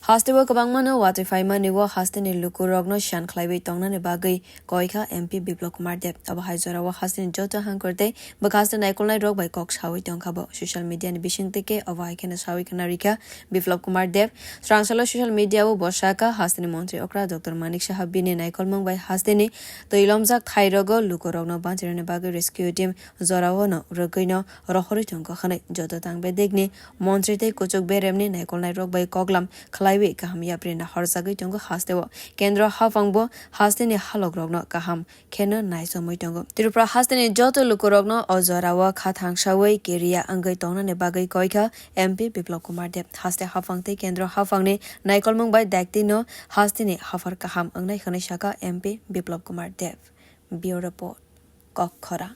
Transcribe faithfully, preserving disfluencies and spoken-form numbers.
Hasteo kwbangmano watwi phaimani o hasteni lukurokno siyan khlaiwi tongnani bagwi koikha M P Biplab Kumar Deb. Abo hai jorao hasteni joto hangkor tei bwkhaste naikolnairok bai kok sawi tongkha bo. Social media ni bisingtwi khe abo hai kheno sawi khna rikha Biplab Kumar Deb. Swrang salo social media o bo sakha, hasteni montri okra Doctor Manik Saha bini naikolmung bai hasteni twi lomjak thairogo lukurokno banchirani bagwi rescue team jorao no rwgwino rohorwi tongo hwnwi. Joto tang bedekni montri tei kuchuk beremni naikolnairok bai koklam khlaiwi kaham yapri nahorjagwi tongo hasteo. Kendro haphangbo hasteni halokrokno kaham kheno naisomwi tongo. Tripura hasteni joto lukurokno o jorao kha thangsawi kiriya wngwi tongnani bagwi koikha M P Biplab Kumar Deb. Haste haphang tei kendro haphangni naikolmung bai daktino hasteni haphar kaham wngnai hwnwi sakha M P Biplab Kumar Deb. Bureau Report, Kokkhorang.